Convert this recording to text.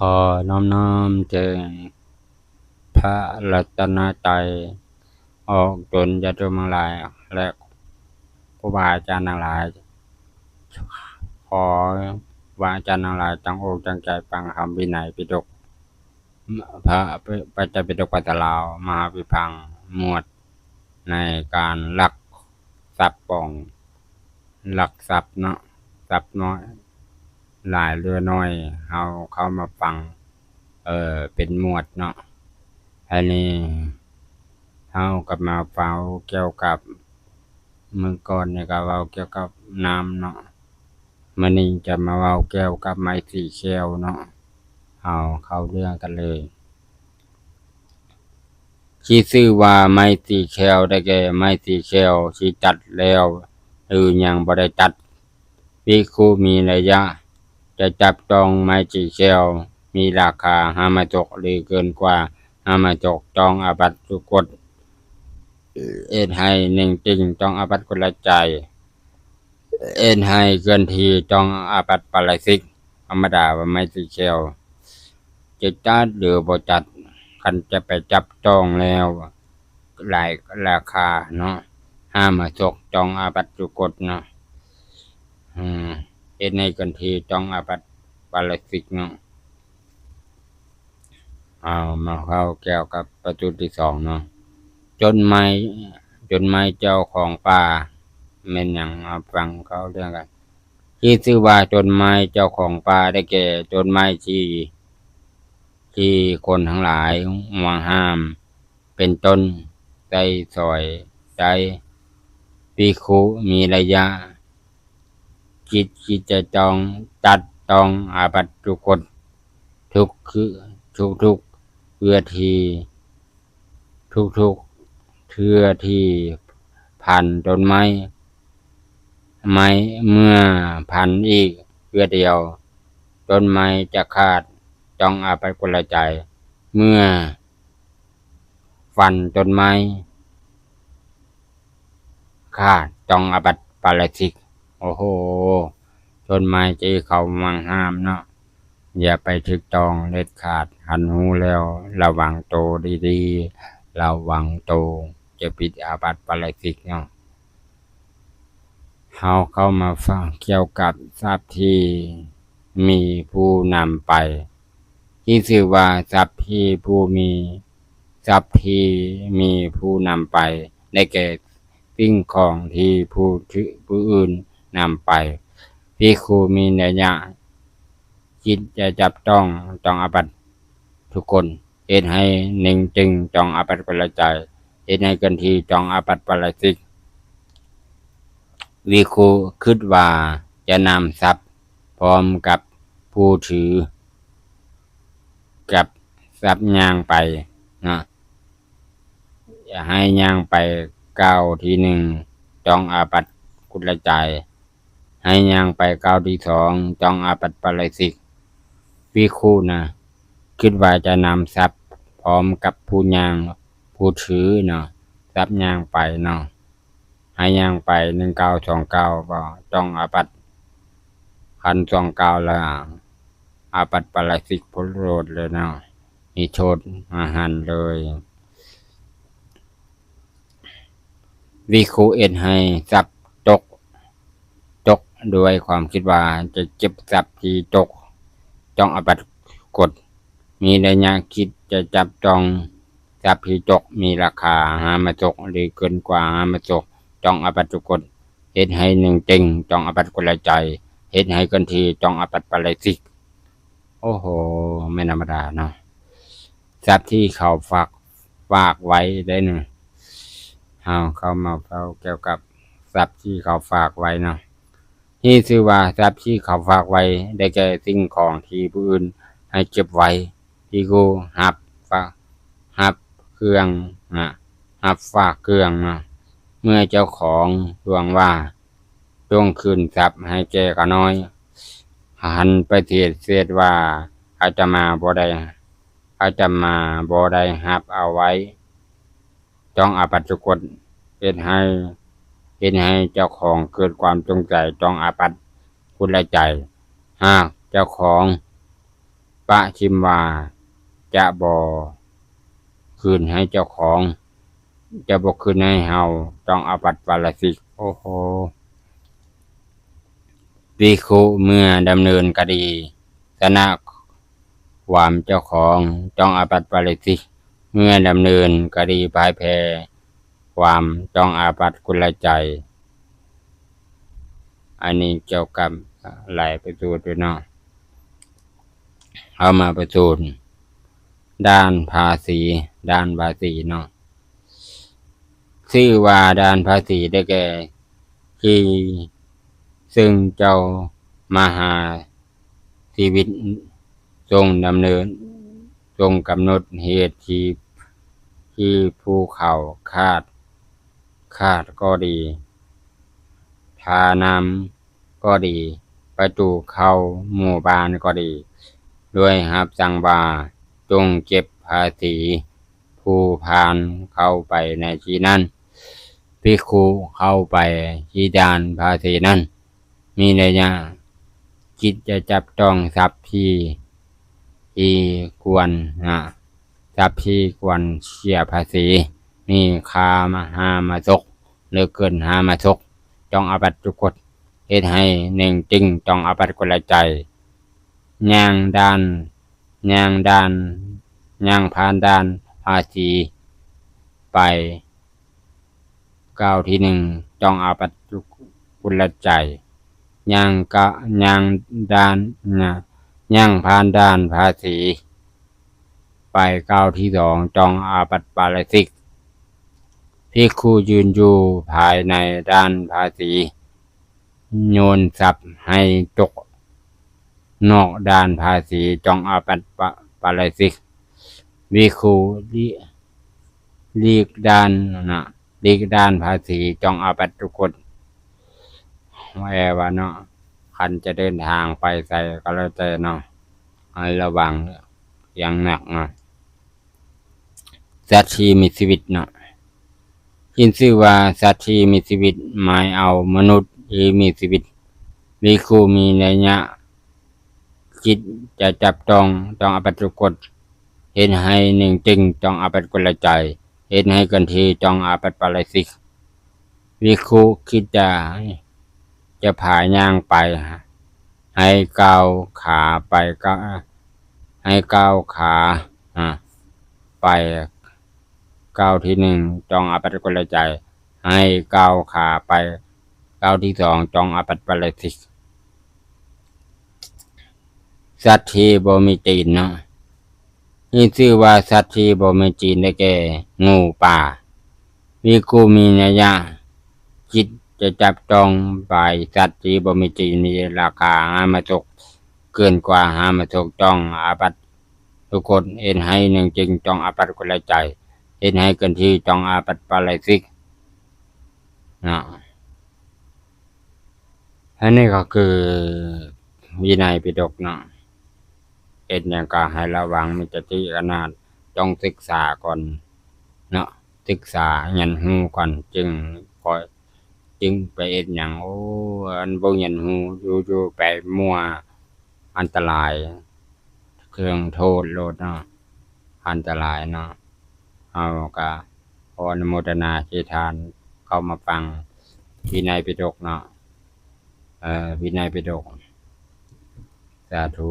ຂໍນ້ອມນ້ອມແດ່ພະລັດຕະນະໄຕ ອອກຕົນຍາດໂຍມທັງຫຼາຍ ແລະ ຄູບາອາຈານທັງຫຼາຍ. ຂໍຄູບາອາຈານທັງຫຼາຍຕັ້ງອົກຕັ້ງໃຈຟັງທຳວິໄນປິດົກ ພະໄຕປິດົກພາສາລາວ ມະຫາວິພັງ ໝວດໃນການລັກຊັບຂອງ ລັກຊັບເນາະ ຊັບນ້ອຍ ຫຼາຍເຫຼືອໜ້ອຍ ເຮົາເຂົ້າມາຟັງ ເອີ ເປັນໝວດເນາະ. ອັນນີ້ເຮົາກໍມາເວົ້າກ່ຽວກັບ ມື້ກ່ອນນີ້ກໍເວົ້າກ່ຽວກັບນ້ຳເນາະ ມື້ນີ້ຈະມາເວົ້າກ່ຽວກັບໄມ້ສີແຂ້ວເນາະ. ເຮົາເຂົ້າເລື່ອງກັນເລີຍ. ທີ່ຊື່ວ່າໄມ້ສີແຂ້ວໄດ້ແກ່ໄມ້ສີແຂ້ວທີ່ຕັດແລ້ວ ຫຼື ຍັງບໍ່ໄດ້ຕັດ. ພິກຂຸມີໄລຍະຈະຈັບຕ້ອງໄມ້ສີແຂ້ວ ມີລາຄາຫ້າມາສົກ ຫຼື ເກີນກວ່າຫ້າມາສົກ ຕ້ອງອາບັດທຸກົດ ເຮັດໃຫ້ໜຶ່ງຕິ່ງ ຕ້ອງອາບັດກຸລະໃຈ ເຮັດໃຫ້ເຄື່ອນທີ່ ຕ້ອງອາບັດປາລາຊິກ. ທຳມະດາວ່າໄມ້ສີແຂ້ວຈະຕັດ ຫຼື ບໍ່ຕັດ ຄັນຈະໄປຈັບຕ້ອງແລ້ວ ຫຼາຍລາຄາເນາະ ຫ້າມາສົກ ຕ້ອງອາບັດທຸກົດເນາະ ເຮັດໃຫ້ເກີນທີ່ ຕ້ອງອາບັດປາລາຊິກເນາະ. ເອົາມາເວົ້າກ່ຽວກັບປະໂຫຍດທີສອງເນາະ ຕົ້ນໄມ້ ຕົ້ນໄມ້ເຈົ້າຂອງປ່າ ແມ່ນຫຍັງ? ເອົາຟັງເຂົ້າເລື່ອງກັນ. ທີ່ຊື່ວ່າຕົ້ນໄມ້ເຈົ້າຂອງປ່າ ໄດ້ແກ່ຕົ້ນໄມ້ທີ່ ທີ່ຄົນທັງຫຼາຍຫວງຫ້າມ ເປັນຕົ້ນ ໄດ້ສອຍ ໄດ້ ພິກຂຸມີໄລຍະຈິດ ຈິດຈະຕ້ອງ ຕັດຕ້ອງອາບັດທຸກົດ ທຸກຄື ທຸກໆເທື່ອທີ່ ທຸກໆເທື່ອທີ່ພັນຕົ້ນໄມ້ ໄມ້ ເມື່ອພັນອີກເທື່ອດຽວ ຕົ້ນໄມ້ຈະຂາດ ຕ້ອງອາບັດກຸລະໃຈ. ເມື່ອຟັນຕົ້ນໄມ້ຂາດ ຕ້ອງອາບັດປາລາຊິກ. ໂອ້ໂຫ ຕົ້ນໄມ້ທີ່ເຂົາຫວງຫ້າມເນາະ ຢ່າໄປຖືກຕ້ອງເດັດຂາດ. ຄັນຮູ້ແລ້ວລະວັງໂຕດີໆ ລະວັງໂຕຈະຜິດອາບັດປາລາຊິກເນາະ. ເຮົາເຂົ້າມາຟັງກ່ຽວກັບຊັບທີ່ມີຜູ້ນຳໄປ ທີ່ຊື່ວ່າຊັບທີ່ຜູ້ມີ ຊັບທີ່ມີຜູ້ນຳໄປ ໄດ້ແກ່ສິ່ງຂອງທີ່ຜູ້ ຜູ້ອື່ນນຳໄປ. ພິກຂຸມີໄລຍະຈິດຈະຈັບຕ້ອງ ຕ້ອງອາບັດທຸກົດ ເຮັດໃຫ້ໜຶ່ງຕິ່ງ ຕ້ອງອາບັດກຸລະໃຈ ເຮັດໃຫ້ເກີນທີ່ ຕ້ອງອາບັດປາລາຊິກ. ພິກຂຸຄິດວ່າຈະນຳຊັບພ້ອມກັບຜູ້ຖື ກັບຊັບຍ່າງໄປເນາະ ໃຫ້ຍ່າງໄປກ້າວທີໜຶ່ງ ຕ້ອງອາບັດກຸລະໃຈ ໃຫ້ຍ່າງໄປກ້າວທີສອງ ຕ້ອງອາບັດປາລາຊິກ. ພິກຂຸນະ ຄິດວ່າຈະນຳຊັບພ້ອມກັບຜູ້ຍ່າງ ຜູ້ຖືເນາະ ຊັບຍ່າງໄປເນາະ ໃຫ້ຍ່າງໄປໜຶ່ງກ້າວສອງກ້າວ ກໍຕ້ອງອາບັດ ຄັນສອງກ້າວລະອາບັດປາລາຊິກໂພດໂລດເລີຍເນາະ ມີໂທດມະຫັນເລີຍ. ວິກຂຸເຮັດໃຫ້ຊັບຕົກ ຕົກດ້ວຍຄວາມຄິດວ່າຈະເກັບຊັບທີ່ຕົກ ຕ້ອງອາບັດກົດ ມີໄລຍະຈິດຈະຈັບຕ້ອງຊັບທີ່ຕົກ ມີລາຄາຫ້າມາສົກ ຫຼື ເກີນກວ່າຫ້າມາສົກ ຕ້ອງອາບັດທຸກົດ ເຮັດໃຫ້ໜຶ່ງຕິ່ງ ຕ້ອງອາບັດກຸລະໃຈ ເຮັດໃຫ້ເກີນທີ່ ຕ້ອງອາບັດປາລາຊິກ. ໂອ້ໂຫ ແມ່ນທຳມະດາເນາະ ຊັບທີ່ເຂົາຝາກ ຝາກໄວ້ເດ້ນີ້. ເຮົາເຂົ້າມາເວົ້າກ່ຽວກັບຊັບທີ່ເຂົາຝາກໄວ້ເນາະ ທີ່ຊື່ວ່າຊັບທີ່ເຂົາຝາກໄວ້ ໄດ້ແກ່ສິ່ງຂອງທີ່ຜູ້ອື່ນໃຫ້ເກັບໄວ້. ທີ່ຜູ້ຮັບ ຮັບເຄື່ອງນະ ຮັບຝາກເຄື່ອງນະ ເມື່ອເຈົ້າຂອງທວງວ່າ ຈົ່ງຄືນຊັບໃຫ້ແກ່ຂ້ານ້ອຍ. ຄັນປະຕິເສດວ່າ ອາດຕະມາບໍ່ໄດ້ ອາດຕະມາບໍ່ໄດ້ຮັບເອົາໄວ້ ຕ້ອງອາບັດທຸກົດ ເຮັດໃຫ້ ເຮັດໃຫ້ເຈົ້າຂອງເກີດຄວາມຈົງໃຈ ຕ້ອງອາບັດກຸລະໃຈ. ຫາກເຈົ້າຂອງ ປະຖິ້ມວ່າ ຈະບໍ່ຄືນໃຫ້ເຈົ້າຂອງ, ຈະບໍ່ຄືນໃຫ້ເຮົາ, ຕ້ອງອາບັດປາຣາຊິກ. ໂອ້ໂຫ. ພິກຂຸເມື່ອດຳເນີນຄະດີຊະນະຄວາມເຈົ້າຂອງ ຕ້ອງອາບັດປາຣາຊິກ, ເມື່ອດຳເນີນຄະດີພ່າຍແພ້ຄວາມ ຕ້ອງອາບັດກຸລະໃຈ. ອັນນີ້ກ່ຽວກັບຫຼາຍພະສູດຢູ່ເນາະ. ເຮົາມາພະສູດ ດ່ານພາສີ, ດ່ານພາສີເນາະ. ຊື່ວ່າດ່ານພາສີໄດ້ແກ່ ທີ່ເຊິ່ງເຈົ້າມະຫາຊີວິດຊົງດຳເນີນ, ຊົງກຳນົດເຫດທີ່ ທີ່ພູເຂົາຄາດ, ຄາດກໍດີ, ທ່ານ້ຳກໍດີ, ປະຕູເຂົ້າໝູ່ບ້ານກໍດີ, ດ້ວຍຮັບສັ່ງວ່າ ຈົ່ງເກັບພາສີ ຜູ້ຜ່ານເຂົ້າໄປໃນທີ່ນັ້ນ. ພິກຂຸເຂົ້າໄປທີ່ດ່ານພາສີນັ້ນ ມີໄລຍະຈິດຈະຈັບຕ້ອງຊັບທີ່ ທີ່ຄວນນະ, ຊັບທີ່ຄວນເສຍພາສີ, ມີຄ່າມະຫາມາສົກ ຫຼື ເກີນຫ້າມາສົກ ຕ້ອງອາບັດທຸກກົດ, ເຮັດໃຫ້ເໜັງເຈັງ ຕ້ອງອາບັດກຸລະໃຈ. ຍ່າງດ່ານ, ຍ່າງດ່ານ, ຍ່າງຜ່ານດ່ານພາສີໄປ ກ້າວທີໜຶ່ງ ຕ້ອງອາບັດກຸລະໃຈ. ຍ່າງກະ, ຍ່າງດ່ານ, ຍ່າງຜ່ານດ່ານພາສີໄປ ກ້າວທີສອງ ຕ້ອງອາບັດປາຣາຊິກ. ພິກຂຸຢືນຢູ່ພາຍໃນດ່ານພາສີ ໂຍນຊັບໃຫ້ຕົກນອກດ່ານພາສີ ຕ້ອງອາບັດປາ, ປາຣາຊິກ. ພິກຂຸຫຼີກ, ຫຼີກດ່ານນະ, ຫຼີກດ່ານພາສີ ຕ້ອງອາບັດທຸກກົດ. ແປວ່າເນາະ, ຄັນຈະເດີນທາງໄປໃສກໍແລ້ວແຕ່ເນາະ, ໃຫ້ລະວັງຢ່າງໜັກເນາະ. ສັດທີ່ມີຊີວິດເນາະ. ຂຶ້ນຊື່ວ່າສັດທີ່ມີຊີວິດ ໝາຍເອົາມະນຸດທີ່ມີຊີວິດ. ພິກຂຸມີໄລຍະຈິດຈະຈັບຕ້ອງ ຕ້ອງອາບັດທຸກກົດ, ເຮັດໃຫ້ເໜັງເຈັງ ຕ້ອງອາບັດກຸລະໃຈ, ເຮັດໃຫ້ເກີນທີ່ ຕ້ອງອາບັດປາຣາຊິກ. ພິກຂຸຄິດຈະ, ຈະພາຍ່າງໄປ ໃຫ້ກ້າວຂາໄປ, ໃຫ້ກ້າວຂາໄປ ກ້າວທີໜຶ່ງ ຕ້ອງອາບັດກຸລະໃຈ, ໃຫ້ກ້າວຂາໄປ ກ້າວທີສອງ ຕ້ອງອາບັດປາຣາຊິກ. ສັດທີ່ບໍ່ມີຕີນເນາະ. ມີຊື່ວ່າສັດທີ່ບໍ່ມີຕີນ ໄດ້ແກ່ ງູປ່າ. ມີກູມີໄລຍະຈິດຈະຈັບຕ້ອງບາຍສັດທີ່ບໍ່ມີຕີນ ມີລາຄາຫ້າມາສົກ, ເກີນກວ່າຫ້າມາສົກ ຕ້ອງອາບັດທຸກກົດ, ເຮັດໃຫ້ເໜັງເຈັງ ຕ້ອງອາບັດກຸລະໃຈ, ເຮັດໃຫ້ເກີນທີ່ ຕ້ອງອາບັດປາຣາຊິກເນາະ. ອັນນີ້ກໍຄືວິໄນປິດົກເນາະ. ເຮັດຫຍັງກໍໃຫ້ລະວັງ, ມີສະຕິຂະໜາດ, ຕ້ອງສຶກສາກ່ອນເນາະ, ສຶກສາຮຽນຮູ້ກ່ອນ ຈຶ່ງຄ່ອຍ, ຈຶ່ງໄປເຮັດຫຍັງ. ໂອ້ ອັນບໍ່ຮຽນຮູ້ ຢູ່ໆໄປມົວ ອັນຕະລາຍ, ເຄື່ອງໂທດໂລດເນາະ, ອັນຕະລາຍເນາະ. ເຮົາກໍຂໍອະນຸໂມທະນາທີ່ທ່ານເຂົ້າມາຟັງວິໄນປິດົກເນາະ, ເອີ ວິໄນປິດົກ. ສາທຸ.